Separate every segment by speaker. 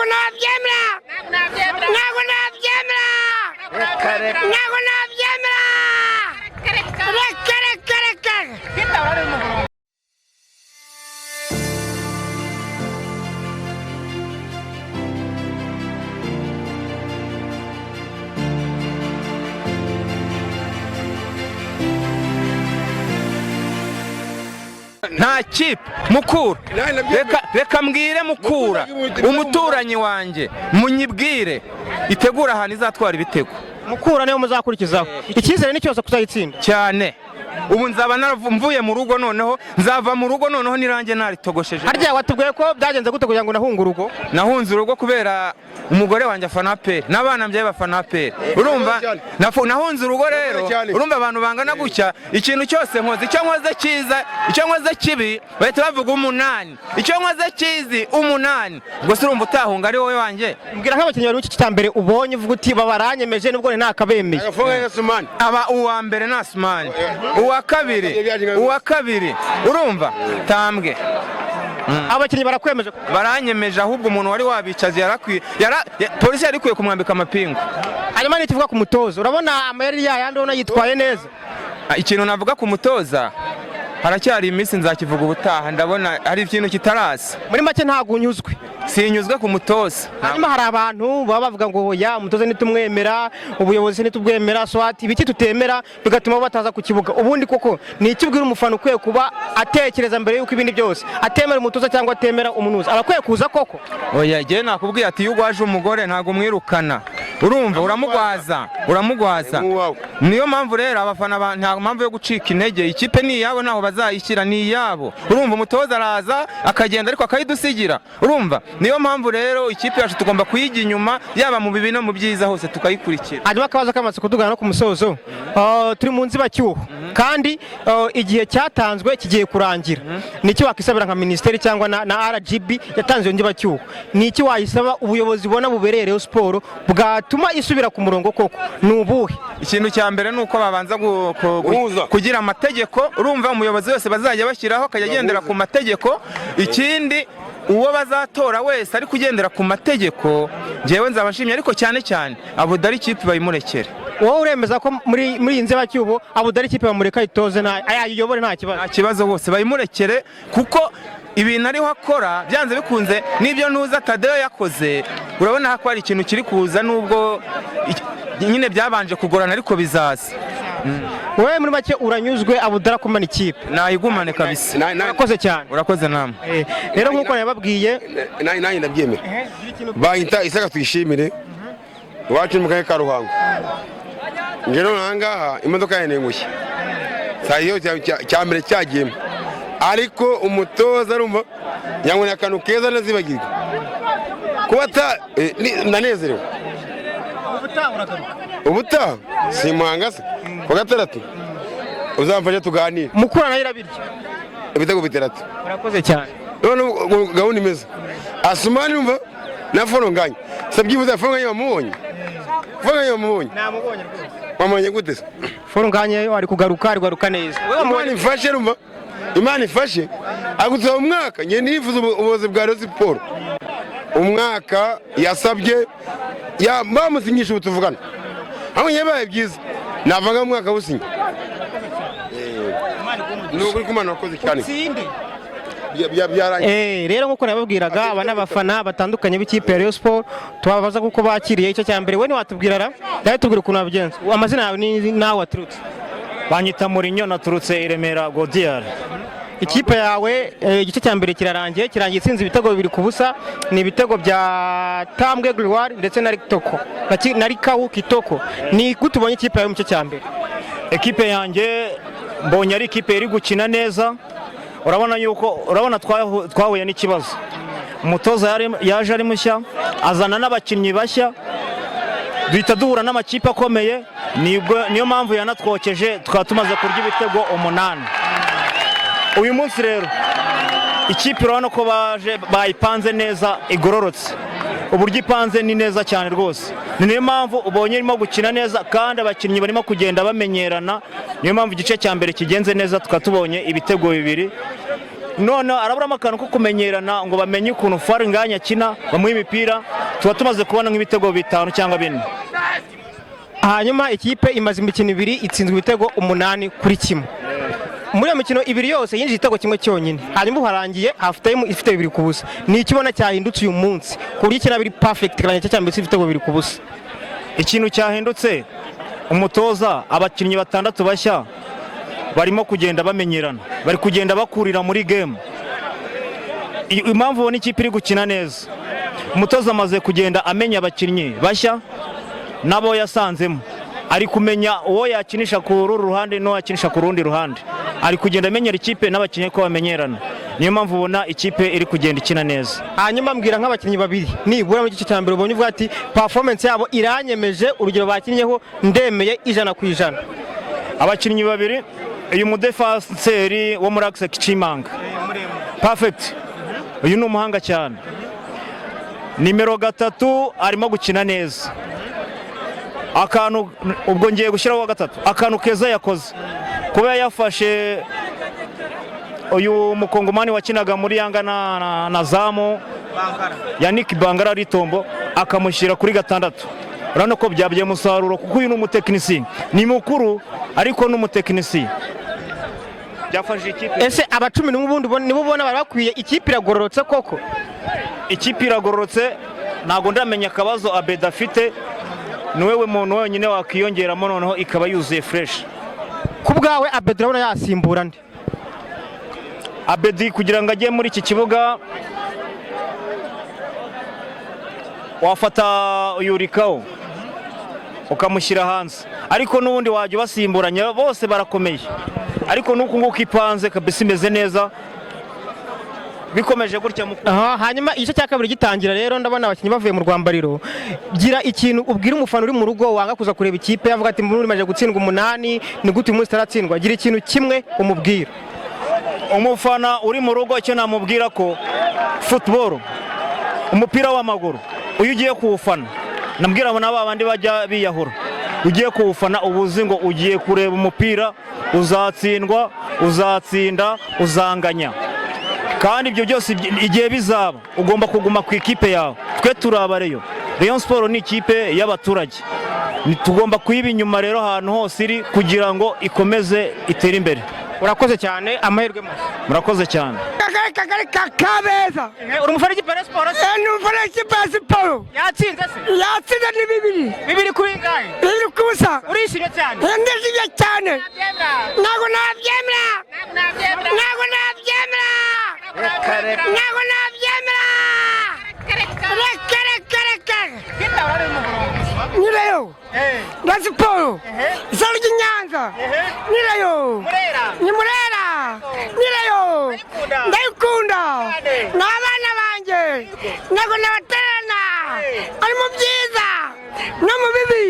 Speaker 1: Ntabwo nabyemera, ntabwo nabyemera, ntabwo nabyemera. Reka, reka, reka.
Speaker 2: Nta kipe Mukura. Reka, reka mbwire Mukura, umuturanyi wanjye, munyibwire itegura ahantu izatwara ibitego.
Speaker 3: Mukura niyo muzakurikizaho, icyizere ni cyose kuzayitsinda?
Speaker 2: Cyane. Ubu nzaba mvuye mu rugo, noneho nzava mu rugo, noneho n'irange naritogosheje.
Speaker 3: Harya watubwiye ko byagenze gute kugira ngo unahunge urugo?
Speaker 2: Nahunze urugo kubera umugore wanjye afana APR n'abana mbyaye bafana APR. Urumva, nahunze urugo rero. Urumva, abantu bangana gutya, ikintu cyose nkoze, icyo nkoze cyiza, icyo nkoze kibi, bahita bavuga 8. Icyo nkoze cyizi 8. Ubwo se urumva utahunga ari wowe wanjye?
Speaker 3: Mbwira nk'abakinnyi bari mu gice cya mbere ubonye uvuga uti: "Babaranyemeje nubwo ntakabemeye."
Speaker 2: Aba uwa mbere ni Asumani, uwa kabiri urumva Tambwe.
Speaker 3: Abakinnyi barakwemeje?
Speaker 2: Baranyemeje. Ahubwo umuntu wari wabicaze yarakwiye polisi yari ikwiye kumwambika amapingu.
Speaker 3: Hanyuma ni ikivuga ku mutoza, urabona amayeri yayandi, ubona yitwaye neza?
Speaker 2: Ah, ikintu navuga ku mutoza, haracyari iminsi, nzakivuga ubutaha. Ndabona hari ikintu kitaraza.
Speaker 3: Muri make ntabwo unyuzwe?
Speaker 2: Sinyuzwe ku mutoza.
Speaker 3: Hanyuma hari abantu baba bavuga ngo: "Oya, umutoza ntitumwemera, ubuyobozi ntitubwemera, swati ibiki tutemera," bigatuma bataza ku kibuga. Ubundi koko ni iki ubwira umufana ukwiye kuba atekereza mbere y'uko ibindi byose, atemera umutoza cyangwa atemera umunuzi, aba akwiye kuza koko?
Speaker 2: Oya, jyewe nakubwiye ati: iyo ugwaje umugore ntabwo umwirukana, urumva, uramugwaza, uramugwaza. Niyo mpamvu rero abafana nta mpamvu yo gucika intege. Ikipe ni iyabo, ntaho bazayishyira, ni iyabo. Urumva, umutoza araza akagenda ariko akayidusigira. Urumva, niyo mpamvu rero ikipe yacu tugomba kuyijya inyuma, yaba mu bibi no mu byiza, hose tukayikurikira.
Speaker 3: Hanyuma akabazo k'amatsiko, tugana no ku musozo. Turi mu nzibacyuho kandi igihe cyatanzwe kigiye kurangira. Ni iki wakisabira nka minisiteri cyangwa na RGB yatanze iyo nzibacyuho? Ni iki wayisaba ubuyobozi ubona bubereye Rayon Sport bwatuma isubira ku murongo koko? Ni ubuhe?
Speaker 2: Ikintu cya mbere ni uko babanza kugira amategeko. Urumva, umuyobozi wese bazajya bashyiraho akajya agendera ku mategeko. Ikindi, uwo bazatora wese ariko ugendera ku mategeko, ngewe nzaba nshimye. Ariko cyane cyane Abudari, ikipe bayimurekere.
Speaker 3: Wowe uremeza ko muri iyi nzibacyuho Abudari ikipe bamureka itoze, nta ayiyobore, nta kibazo?
Speaker 2: Nta kibazo bose, bayimurekere, kuko ibintu ariho akora byanze bikunze n'ibyo ntuza Tadeyo yakoze, urabona ko hari ikintu kiri kuza, nubwo nyine byabanje kugorana, ariko bizaza.
Speaker 3: Wowe muri make uranyuzwe, Abudari akumana ikipe?
Speaker 2: Nayigumane kabisa.
Speaker 3: Urakoze cyane.
Speaker 2: Urakoze namwe.
Speaker 3: Rero nk'uko nababwiye
Speaker 4: Nanjye ndabyemera. Banyita Isaka Tuyishimire, iwacu ni mu karere ka Ruhango. Njye none aha ngaha imodoka yanengushye saa iyo cya mbere cyagiyemo, ariko umutoza arumva yanyweye akantu keza ntazibagirwa kuba ata ndanezerewe. Ubutaha si Muhanga se kuwa gatandatu, uzamfashe tuganire.
Speaker 3: Mukura nayo irabirya?
Speaker 4: Ibitego 6.
Speaker 3: Urakoze cyane.
Speaker 4: None ubu gahunda imeze, Asumani umva na Foronganye se, byibuze Foronganye wamubonye? Foronganye wamubonye?
Speaker 3: Namubonye rwose.
Speaker 4: Wamubonye gute se?
Speaker 3: Forunganye ari kugaruka, ari kugaruka neza.
Speaker 4: Imana ifashe, rumva, Imana ifashe agusaba umwaka. Njye nifuza ubuyobozi bwa Rayon Sport, umwaka yasabye bamusinyisha ubu tuvugana hamwe, yabaye byiza navanga mu mwaka businya. Ni ukuri ko Imana wakoze cyane.
Speaker 3: Utsinde.
Speaker 4: Byarangiye.
Speaker 3: Rero nk'uko nababwiraga, aba n'abafana batandukanye b'ikipe ya Rayon Sport, tubabaza kuko bakiriye icyo cya mbere. We ntiwatubwira ra nawe tubwira ukuntu wabigenza, amazina yawe ni nawe waturutse?
Speaker 5: Banyita Murinyo, naturutse i Remera Godiyari.
Speaker 3: Ikipe yawe igice cya mbere kirarangiye, kirangiye itsinze ibitego 2-0. Ni ibitego bya Tambwe Gloire ndetse na Kitoko na Rikawu Kitoko. Ni gute ubonye ikipe yawe mu gice cya mbere?
Speaker 5: Ekipe yanjye mbonye ari ikipe iri gukina neza. Urabona yuko urabona twahuye n'ikibazo, umutoza yaje ari mushya, azana n'abakinnyi bashya, duhita duhura n'amakipe akomeye, niyo mpamvu yanatwokeje, tukaba tumaze kurya ibitego 8 uyu munsi. Rero ikipe urabona ko baje bayipanze neza, igororotse, uburyo ipanze ni neza cyane rwose. Ni niyo mpamvu ubonye irimo gukina neza, kandi abakinnyi barimo kugenda bamenyerana. Niyo mpamvu igice cya mbere kigenze neza, tukaba tubonye ibitego 2. None araburamo akantu ko kumenyerana ngo bamenye ukuntu Fall Ngagne akina, bamuha imipira, tuba tumaze kubona nk'ibitego bitanu cyangwa bine.
Speaker 3: Hanyuma ikipe imaze imikino ibiri itsinzwe ibitego 8-1. Muri iyo mikino ibiri yose yinjije igitego kimwe cyonyine. Hanyuma ubu harangiye half time ifite 2-0. Ni iki ubona cyahindutse uyu munsi ku buryo ikina biri perfect ikarangira cya mbere ibitego 2-0?
Speaker 5: Ikintu cyahindutse, umutoza, abakinnyi batandatu bashya barimo kugenda bamenyerana, bari kugenda bakurira muri game. Impamvu ubona ikipe iri gukina neza, umutoza amaze kugenda amenya abakinnyi bashya nabo yasanzemo, ari kumenya uwo yakinisha ku uru ruhande n'uwo yakinisha ku rundi ruhande, ari kugenda amenyera ikipe n'abakinnyi ko bamenyerana. Niyo mpamvu ubona ikipe iri kugenda ikina neza.
Speaker 3: Hanyuma mbwira nk'abakinnyi babiri nibura mu gice cya mbere ubonye uvuga ati performance yabo iranyemeje, urugero bakinnyeho ndemeye 100%.
Speaker 5: Abakinnyi babiri, uyu mudefanseri wo muri Axe Chimanga, perfect, uyu ni umuhanga cyane. Nimero 3 arimo gukina neza. Akantu ubwo ngiye gushyiraho wa gatatu, akantu keza yakoze kuba yafashe uyu mukongomani wakinaga muri Yanga na Zamu, Yannick Bangara Ritombo, akamushyira kuri gatandatu, urabona ko byabyaye umusaruro, kuko uyu ni umutekinisiye, ni mukuru ariko ni umutekinisiye, byafashije ikipe.
Speaker 3: Ese aba 11 ubundi nibo ubona bari bakwiye? Ikipe iragororotse koko?
Speaker 5: Ikipe iragororotse. Ntabwo ndamenya akabazo Abedi afite, ni wewe muntu wenyine wakwiyongeramo noneho ikaba yuzuye fresh.
Speaker 3: Ku bwawe Abedi urabona yasimbura nde?
Speaker 5: Abedi kugira ngo ajye muri iki kibuga, wafata uyu Rikawo ukamushyira hanze, ariko n'ubundi wajya ubasimburanya, bose barakomeye, ariko n'uku nguku ipanze kabisa imeze neza, bikomeje gutya mu
Speaker 3: Aha, hanyuma igice cya kabiri gitangira rero, ndabona abakinnyi bavuye mu rwambariro. Gira ikintu ubwira umufana uri mu rugo wanga kuza kureba ikipe, avuga ati muri maje gutsindwa 8, ni gute uyu munsi itaratsindwa? Gira ikintu kimwe umubwira.
Speaker 5: Umufana uri mu rugo, icyo namubwira ko football, umupira w'amaguru, uyu ugiye kuwufana, nabwira na ba bandi bajya biyahura, ugiye kuwufana uba uzi ngo ugiye kureba umupira, uzatsindwa, uzatsinda, uzanganya, kandi ibyo byose igihe bizaba ugomba kuguma ku ikipe yawe. Twe turi abareyo, Rayon Sport ni ikipe y'abaturage, tugomba kuyiba inyuma rero ahantu hose iri kugira ngo ikomeze itere imbere.
Speaker 3: Urakoze cyane, amahirwe masa.
Speaker 5: Murakoze cyane.
Speaker 1: Akagari kagari ka Kabeza.
Speaker 3: Uri umufana w'ikipe ya Sport se?
Speaker 1: Ni umufana w'ikipe ya Siporo.
Speaker 3: Yatsinze se?
Speaker 1: Yatsinze ni bibiri.
Speaker 3: Bibiri kuri ngahe?
Speaker 1: 2-0.
Speaker 3: Urishimye cyane?
Speaker 1: Ndishimye cyane. Ntabwo nabyemera. Ntabwo nabyemera. Ntabwo nabyemera. Reka reka reka. Nyirayo. Na Siporo. Isaro ry'Inyanza. Nyirayo. Ni Murera. Nyirayo. Ndayikunda. Ni abana banjye. Ntabwo nabatererana. Ari mu byiza no mu bibi.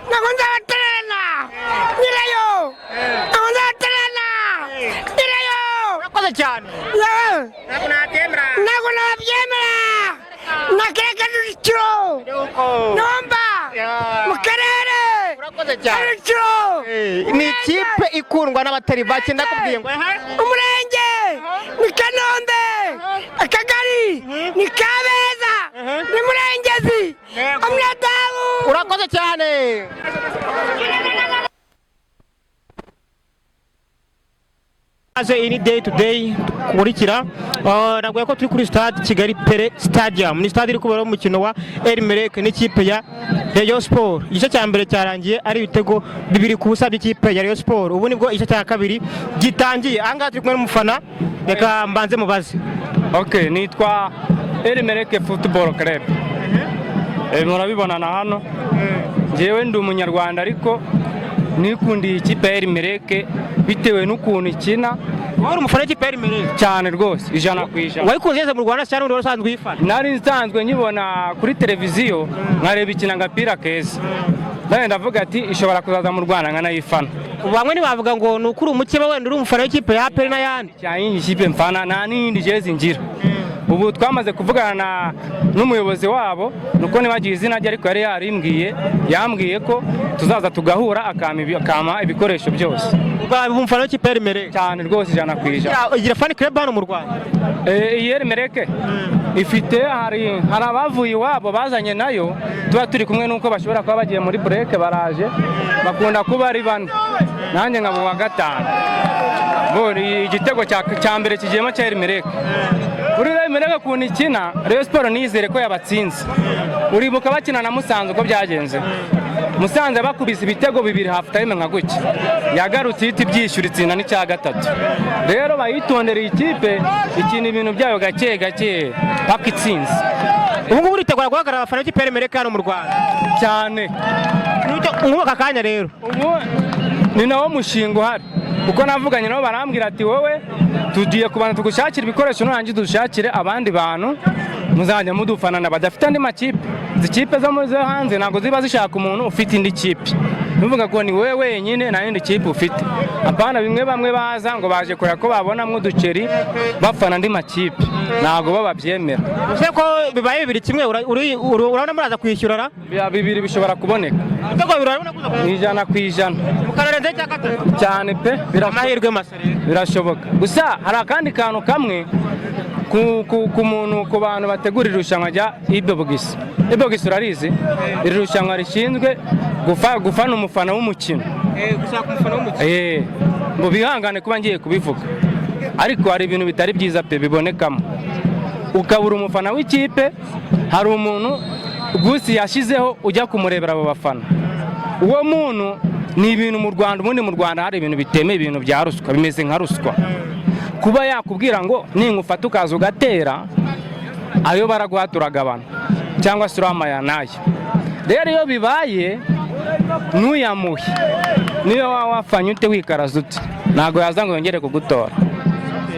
Speaker 1: Ntabwo nzabatererana. Nyirayo. Ntabwo nzabatererana. Nyirayo.
Speaker 3: Urakoze cyane.
Speaker 1: Yewe. Ntabwo nabyemera. N'akarere ka Kicukiro. Numba. Mu karere.
Speaker 3: Urakoze cyane.
Speaker 1: Kicukiro.
Speaker 3: Ni ikipe ikundwa n'abatari bake, ndakubwiye ngo
Speaker 1: Umurenge ni Kanombe, akagari ni Kabeza, ni Murengezi, Amnadabu.
Speaker 3: Urakoze cyane. Aze ini day to day dukurikira, naguye ko turi kuri stade Kigali Pele Stadium, ni stade iri kuberaho umukino wa El Merreikh n'ikipe ya Rayon Sport. Igice cya mbere cyarangiye ari ibitego 2-0 by'ikipe ya Rayon Sport. Ubu nibwo igice cya kabiri gitangiye. Aha ngaha turi kumwe n'umufana, reka mbanze mubaze.
Speaker 6: Okay, nitwa El Merreikh Football Club. Murabibona na hano. Njyewe ndi umunyarwanda ariko nikundiye ikipe ya El Merreikh bitewe n'ukuntu ikina.
Speaker 3: Wari umufana w'ikipe ya El Merreikh?
Speaker 6: Cyane rwose, 100%.
Speaker 3: Wayikunze yeze mu Rwanda cyane, wari usanzwe uyifana?
Speaker 6: Nari nsanzwe nkibona kuri televiziyo nkareba ikina agapira keza. None ndavuga ati ishobora kuzaza mu Rwanda nkanayifana.
Speaker 3: Bamwe ntibavuga ngo ni ukuri umukeba wenda uri umufana w'ikipe ya APR n'ayandi.
Speaker 6: Cyane iyi kipe mfana nta n'iyindi jezi ngira. Ubu twamaze kuvugana n'umuyobozi wabo, nuko nibagiye izina rye, ariko yari yarimbwiye, yambwiye ko tuzaza tugahura, akampa ibikoresho byose.
Speaker 3: Ubwo umufana w'ikipe ya Emelec?
Speaker 6: Cyane rwose, 100%.
Speaker 3: Igira fan club hano mu Rwanda?
Speaker 6: Iyi Emelec ifite, hari abavuye iwabo bazanye nayo, tuba turi kumwe, nuko bashobora kuba bagiye muri break, baraje, bakunda kuba ari bane, nanjye nkaba uwa gatanu. Bo, igitego cya mbere kigiyemo cya Emelec. Uri Emelec ukuntu ikina, Rayon Sport niyizere ko yabatsinze. Uribuka bakina na Musanze uko byagenze? Musanze bakubise ibitego bibiri half time nka gutya, yagarutse ihita ibyishyura, itsinda n'icya gatatu. Rero bayitondera, iyi kipe ikina ibintu byayo gake gake paka itsinze.
Speaker 3: Ubu ngubu uritegura guhagarara abafana b'ikipe ya Emelec hano mu Rwanda?
Speaker 6: Cyane.
Speaker 3: Nk'ubu aka kanya rero?
Speaker 6: Ubu ni nawo mushinga uhari, kuko navuganye nabo, barambwira ati: "Wowe tugiye kubanza tugushakira ibikoresho, nurangiza dushakire abandi bantu muzajya mudufanana badafite andi makipe." Izi kipe zo muri zo hanze ntabwo ziba zishaka umuntu ufite indi kipe, nuvuga ngo ni wowe wenyine nta yindi kipe ufite. Apana bimwe bamwe baza ngo baje kureba ko babonamo uduceri bafana andi makipe, ntabwo bo babyemera.
Speaker 3: Ese ko bibaye 2-1, urabona muraza kwishyura ra?
Speaker 6: Bibiri bishobora kuboneka.
Speaker 3: Ibitego bibiri urabona kuza?
Speaker 6: 100%.
Speaker 3: Mukanarenza icya gatatu?
Speaker 6: Cyane pe.
Speaker 3: Amahirwe masa rero.
Speaker 6: Birashoboka. Gusa hari akandi kantu kamwe ku muntu, ku bantu bategura irushanwa rya Ibobogisi. Ibogisi urarizi? Iri rushanwa rishinzwe gufana umufana w'umukino.
Speaker 3: Gushaka umufana w'umukino.
Speaker 6: Ngo bihangane kuba ngiye kubivuga, ariko hari ibintu bitari byiza pe bibonekamo, ukabura umufana w'ikipe. Hari umuntu gusi yashyizeho ujya kumurebera abo bafana. Uwo muntu ni ibintu mu Rwanda, ubundi mu Rwanda hari ibintu bitemewe, ibintu bya ruswa, bimeze nka ruswa. Kuba yakubwira ngo ningufata ukaza ugatera, ayo baraguha turagabana, cyangwa se uramaya nayo. Rero iyo bibaye ntuyamuhe, niyo waba wafanye ute, wikaraza ute, ntabwo yaza ngo yongere kugutora.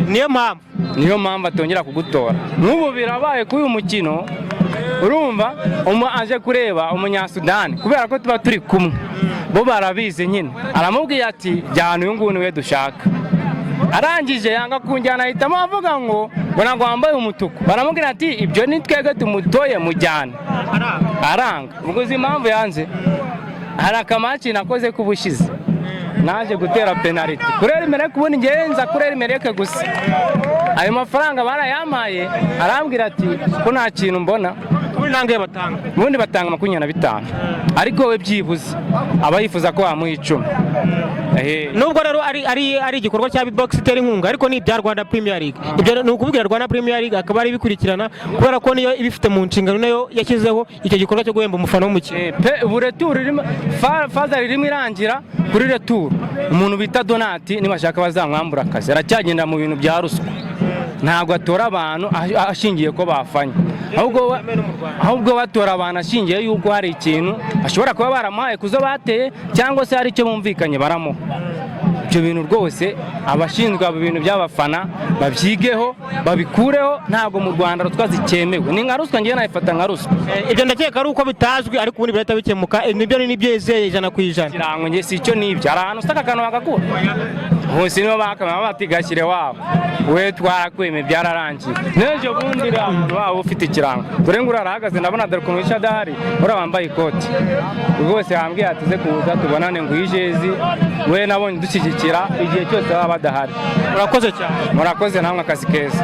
Speaker 3: Niyo mpamvu?
Speaker 6: Niyo mpamvu atongera kugutora. Nk'ubu birabaye kuri uyu mukino, urumva aje kureba umunyasudani, kubera ko tuba turi kumwe, bo barabizi nyine, aramubwiye ati: "Jyana uyu nguyu niwe dushaka." Arangije yanga kunjyana, ahitamo avuga ngo ntabwo wambaye umutuku. Baramubwira ati: "Ibyo ni twebwe tumutoye, mujyane." Aranga. Ubwo uzi impamvu yanze? Hari akamatch nakoze k'ubushize, naje gutera penaliti kuri Emelec. Ubundi ngewe nza kuri Emelec gusa. Ayo mafaranga barayampaye, arambwira ati ko nta kintu mbona.
Speaker 3: Ubundi nangahe batanga?
Speaker 6: Ubundi batanga 25, ariko we byibuze aba yifuza ko wamuha 10.
Speaker 3: Nubwo rero ari igikorwa cya Bbox itera inkunga, ariko ni ibya Rwanda Premier League. Ibyo ni ukubwira Rwanda Premier League akaba ari ibikurikirana, kubera ko niyo ibifite mu nshingano, nayo yashyizeho icyo gikorwa cyo guhemba umufana w'umukino.
Speaker 6: Pe, ubu retour irimo phase irimo irangira. Kuri retour, umuntu bita Donati, nibashaka bazamwambura akazi, aracyagenda mu bintu bya ruswa. Ntabwo atora abantu ashingiye ko bafanye, ahubwo batora abantu ashingiye yuko hari ikintu bashobora kuba baramuhaye kuzo bateye, cyangwa se hari icyo bumvikanye baramuha. Ibyo bintu rwose, abashinzwe abo bintu by'abafana babyigeho, babikureho. Ntabwo mu Rwanda ruswa zikemewe, ni nka ruswa, ngewe nayifata nka ruswa.
Speaker 3: Ibyo ndakeka ari uko bitazwi, ariko ubundi birahita bikemuka. Nibyo nibyo yizeye 100%.
Speaker 6: Kirango nge si icyo nibyo. Hari ahantu usaka akantu bagakura hose, nibo bakamenya bati: "Gashyire wabo we, twarakwemeye, byararangiye." N'ejo bundi uriya muntu waba ufite ikirango, dore ngo uriya arahagaze, ndabona, dore ukuntu wishe adahari, uriya wambaye ikoti rwose yambwiye ati: "Ze kuza tubonane ngo ijezi we." Nabonye dushyigikira igihe cyose baba badahari.
Speaker 3: Urakoze cyane.
Speaker 6: Murakoze namwe, akazi keza.